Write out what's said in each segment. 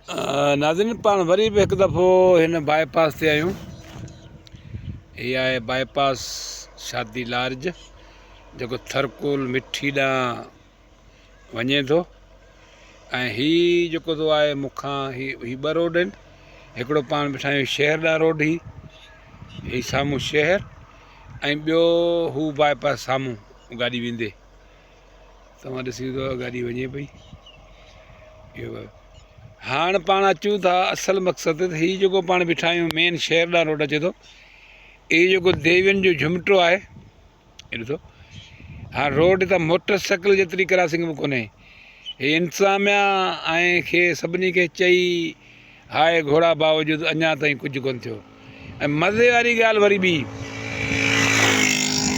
ناظرين پاڻ وري به هڪ دفعو هن باء پاس تي آهيون. هي آهي باء پاس شادي لارج جيڪو ٿرڪول مٺي ڏانهن وڃي ٿو ۽ هي جيڪو ٿو آهي مون کان هي هي ٻه روڊ آهن هڪڙو پاڻ بيٺا آهيون شهر ڏانهن روڊ هي هي سامهون شهر ۽ ٻيو هو باء پاس سامهون گاڏي ويندي توهان ڏسي ٿو گاڏي وڃي پئي اهو هاڻ پاڻ اچون ٿا اصل مقصد تي هي جيڪو پاڻ بيٺا آهيون مين شهر ڏانهن روڊ اچي ٿو هي جيڪو ديوين جو جهمٽو آهي هي ڏسو هاڻ روڊ ته موٽر سائيڪل جيتري ڪراسنگ به ڪونهي هي انتظاميا ۽ کي سڀني کي چئي هاء گهوڙا باوجود اڃا تائين ڪجهه ڪونه ٿيو ۽ مزي واري ڳالهه وري ٻي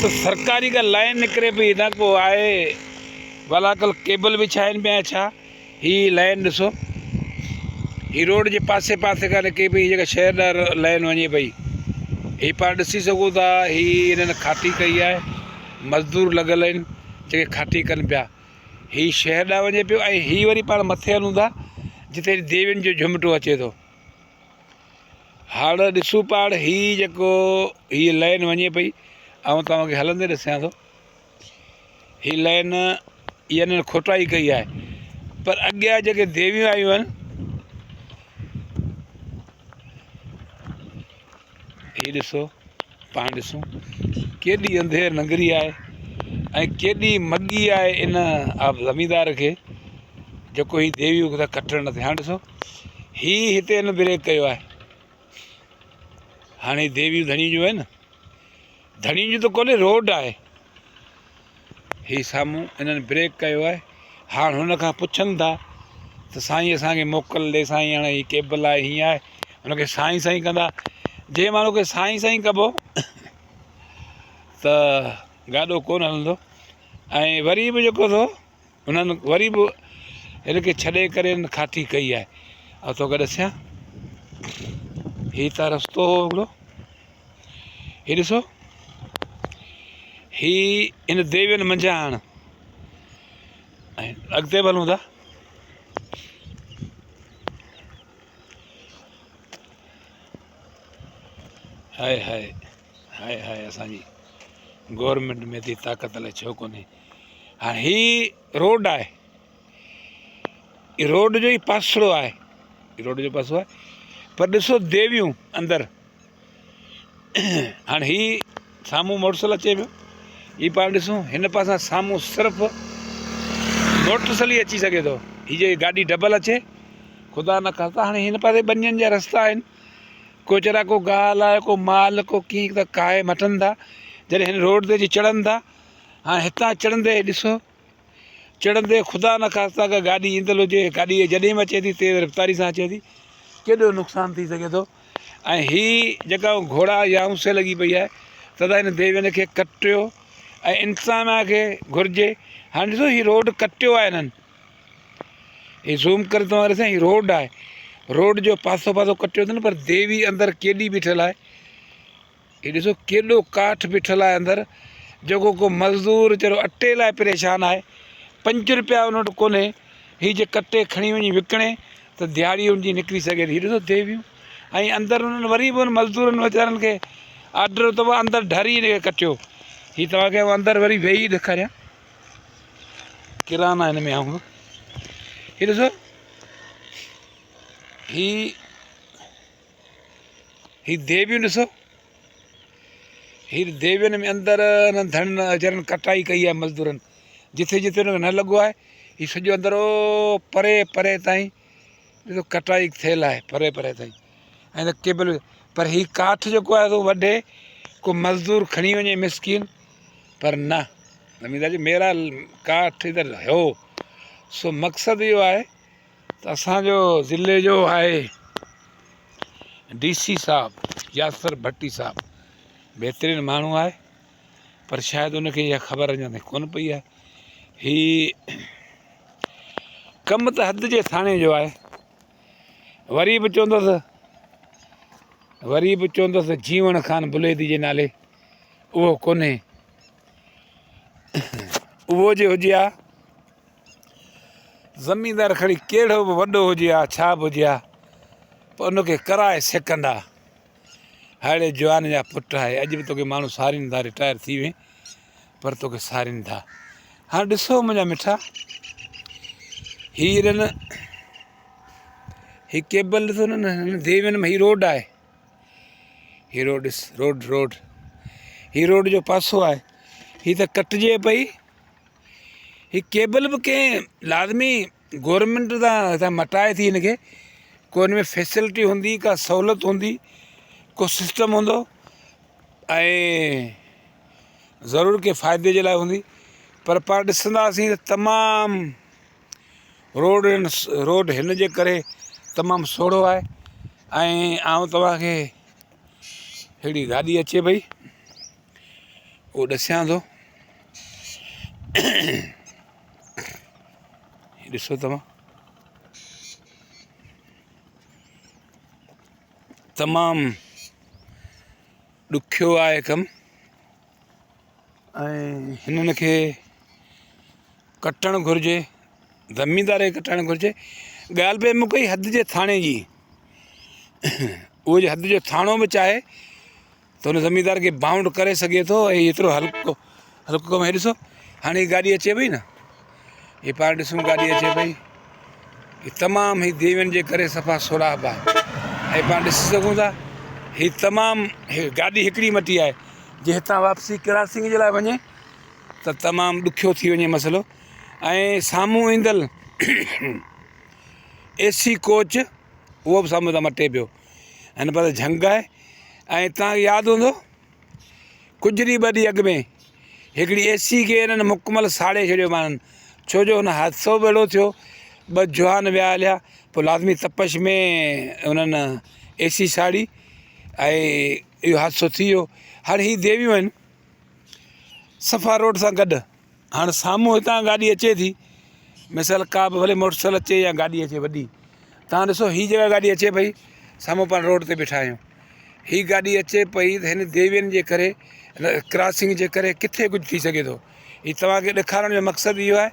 ته سرڪاري ڪا لائين نڪري پئي هتان ڪو آهي ڀلا ڪل ڪيبل وڇائين پيا ڇا هي لائين ڏسو هي روڊ جي پاسي پاسي کان نڪري پئي جيڪا شهر ڏانهن لائين وڃي پئي هي پاڻ ڏسي سگهو ٿا هي هنن کاٽي ڪئي آهي مزدور لڳل آهن جيڪي کاٽي ڪن پيا هي شهر ڏانهن وڃي پيو ۽ هي وري پاڻ مٿي هلون ٿا جتي ديوين جو جهمٽو اچي ٿو. هاڻ ڏسون پاڻ هي جيڪو هي لائين وڃي پئي آئون توهان کي هلندي ڏسيان ٿو هي لائين هنن کوٽائي ڪئي آهي پر اڳيان جيڪي ديويون آيون آهن هي ڏسو پاڻ ڏسون ڪيڏي انڌير ننگري آهي ۽ ڪيڏي مڳي آهي ان آب زميندار کي جيڪو هي ديويون ٿا ڪٽڻ نه ٿي هاڻي ڏسو هي هتي هن بريڪ ڪيو آهي هاڻي ديويون ڌڻي جون آهن ڌڻي جون ته ڪونهي روڊ آهي هي سامهون انهن بريڪ ڪيو آهي هاڻ هن کان پڇن ٿا ته سائين اسانکي موڪل ڏي سائين هاڻي هي ڪيبل آهي هيئن آهي هن کي سائين سائين ڪندا جنهن ماڻهو کي سائين سائين ڪبو ته گاڏو ڪونه هلندو ۽ وري به جيڪو سو انهن وري به هن کي ڇڏي ڪري هن کاٽي ڪئي آهي ۽ توکي ڏسيان هي ته رستو هو هڪڙو هي ڏسو هي ان ديوين منجهان هاڻ ۽ اڳتي به هلون ٿا هاء هاء هاء هاء اسانجي گورنمينٽ ۾ ايتري طاقت الائي ڇو ڪونهي هاڻي هي روڊ آهي روڊ جو ئي پاسڙو آهي روڊ جو پاسو آهي پر ڏسو ديويون اندر هاڻي هي سامهون موٽر سائيڪل اچي پيو هي پاڻ ڏسون هن پاسان سامهون صرف موٽر سائيڪل ئي اچي سگهي ٿو هي جي گاڏي ڊبل اچي خدا نه خاصتا هاڻي هن پاسي ٻنين جا رستا آهن ڪو چرا ڪو گاهه لاء ڪو مال ڪو ڪيئن ته ڪاهي مٽن ٿا جڏهن هن روڊ تي اچي چڙهن ٿا هاڻي هتان چڙهندي ڏسو چڙهندي خدا نخواسته ڪا گاڏي ايندل هجي گاڏي جڏهن به اچي ٿي تيز رفتاري سان اچي ٿي ڪيڏو نقصان ٿي سگهي ٿو ۽ هي جيڪا گهوڙا يا هونسي لڳي پئي آهي تدا هن ديوين کي ڪٽيو ۽ انتظاميا کي گهرجي هاڻي ڏسو هي روڊ ڪٽيو آهي هنن هي زوم ڪري توهان ڏسان هي روڊ آهي روڊ جو پاسو پاسو ڪٽيو اٿن پر ديوي اندر ڪيڏي بيٺل آهي هي ڏسو ڪيڏو ڪاٺ بيٺل آهي اندر جيڪو ڪو مزدور ويچارو اٽي لاء پريشان آهي پنج روپيا ان وٽ ڪونهي هي جي ڪٽي کڻي وڃي وڪڻي ته ديهاڙي ان جي نڪري سگهي ٿي هي ڏسو ديويون ۽ اندر انهن وري به ان مزدورن ويچارن کي آرڊر ته اندر ڍري هن کي ڪٽيو هي توهان کي اندر وري ويهي ڏيکاريان ڪرانا هن ۾ آئون هي ڏسو هي هي ديويون ڏسو هي ديوين ۾ اندر انهن ڌڻن ويچارن ڪٽائي ڪئي آهي مزدورن جٿي جٿي انهن کي نه لڳو آهي هي سڄو اندر او پري پري تائين ڏسو ڪٽائي ٿيل آهي پري پري تائين ۽ ڪيبل پر هي ڪاٺ جيڪو آهي سو وڍي ڪو مزدور کڻي وڃي مسڪين پر نه زميندار جي ميرا ڪاٺ ادھر هو سو مقصد اهو آهي ته اسان جو ضلعي جو آهي ڊي سي صاحب ياسر ڀٽي صاحب بهترين ماڻهو آهي پر شايد ان کي اها خبر اڃا تائين ڪونه پئي آهي هي ڪم ته حد جي ٿاڻي جو آهي وري به چوندس وري به چوندس جيوڻ خان بليدي جي نالي اهو ڪونهي اهو جي هجي ها. زميندار کڻي ڪهڙو به وڏو هجي ها ڇا به هجي ها پر ان کي ڪرائي سکندا. ههڙي جوان جا پٽ آهي اڄ به توکي ماڻهو سارين ٿا رٽائر ٿي وئين پر توکي سارين ٿا. هاڻ ڏسو منهنجا مٺا هي رن هي ڪيبل ڏسو نه هن ديون ۾ هي روڊ آهي هي روڊ ڏس روڊ روڊ هي روڊ جو پاسو آهي هي ته ڪٽجي پئي هي ڪيبل به ڪنهن لازمي گورنمينٽ تان هتان مٽائي ٿي هن کي ڪو هن ۾ فيسلٽي هوندي ڪا سهولت هوندي ڪو سسٽم هوندو ۽ ضرور ڪنهن فائدي جي لاءِ هوندي پر پاڻ ڏسنداسين ته تمام روڊ روڊ هن جي ڪري تمام سوڙهو آهي ۽ آئون توهان کي ههڙي گاڏي اچي پئي اهو ڏسيان ٿو ڏسو توهان تمام ڏکيو آهي ڪم ۽ هنن کي ڪٽڻ گهرجي زميندار کي ڪٽڻ گهرجي ڳالهه پئي مون ڪئي حد جي ٿاڻي جي اهو جي حد جو ٿاڻو به چاهي ته هن زميندار کي بائونڊ ڪري سگهي ٿو ۽ ايترو هلڪو هلڪو ڪم هي ڏسو هاڻي هي گاڏي اچي پئي نه هي پاڻ ڏسون گاڏي اچي پئي هي تمام هي ديون جي ڪري صفا سوراخ آهي ۽ پاڻ ڏسي سگهون ٿا هي تمام هي گاڏي هڪڙي مٽي آهي جي هتان واپسي ڪراسنگ جي لاء وڃي ته تمام ڏکيو ٿي وڃي مسئلو ۽ سامهون ايندل اي سي ڪوچ اهو به سامهون تان مٽي پيو هن پاسي جهنگ آهي ۽ توهان کي ياد هوندو ڪجهه ڏينهن ٻه ڏينهن اڳ ۾ هڪڙي اي سي کي هنن مڪمل ساڙي ڇڏيو مانن ڇو جو هن حادثو به اهڙو ٿيو ٻه جوان ويا هليا پوءِ لازمي تپش ۾ انهن اي سي ساڙي ۽ اهو حادثو ٿي ويو هاڻي هي ديويون آهن صفا روڊ سان گڏ هاڻ سامهون هتان گاڏي اچي ٿي مثال ڪا به ڀلي موٽر سائيڪل اچي يا گاڏي اچي وڏي تان ڏسو هي جيڪا گاڏي اچي پئي سامهون پاڻ روڊ تي بيٺا آهيون هي گاڏي اچي پئي ته هن ديوين جي ڪري ڪراسنگ جي ڪري ڪٿي ڪجهه ٿي سگهي ٿو هي توهان کي ڏيکارڻ جو مقصد اهو آهي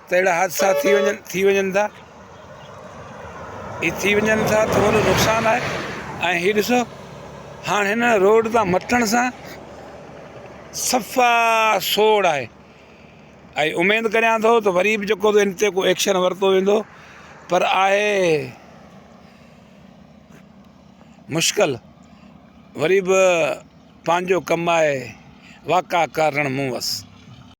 ته اهڙا حادثا ٿي وڃن ٿي وڃن ٿا هي ٿي وڃن ٿا ته وڏو نقصان آهي ۽ هي ڏسو هاڻ هن روڊ تان مٽڻ سان صفا سوڙ آهي ۽ اميد ڪريان ٿو ته وري به جيڪو ان تي ڪو ايڪشن ورتو ويندو پر آهي مشڪل وري به پنهنجو ڪم آهي واڪا ڪارڻ مون وس.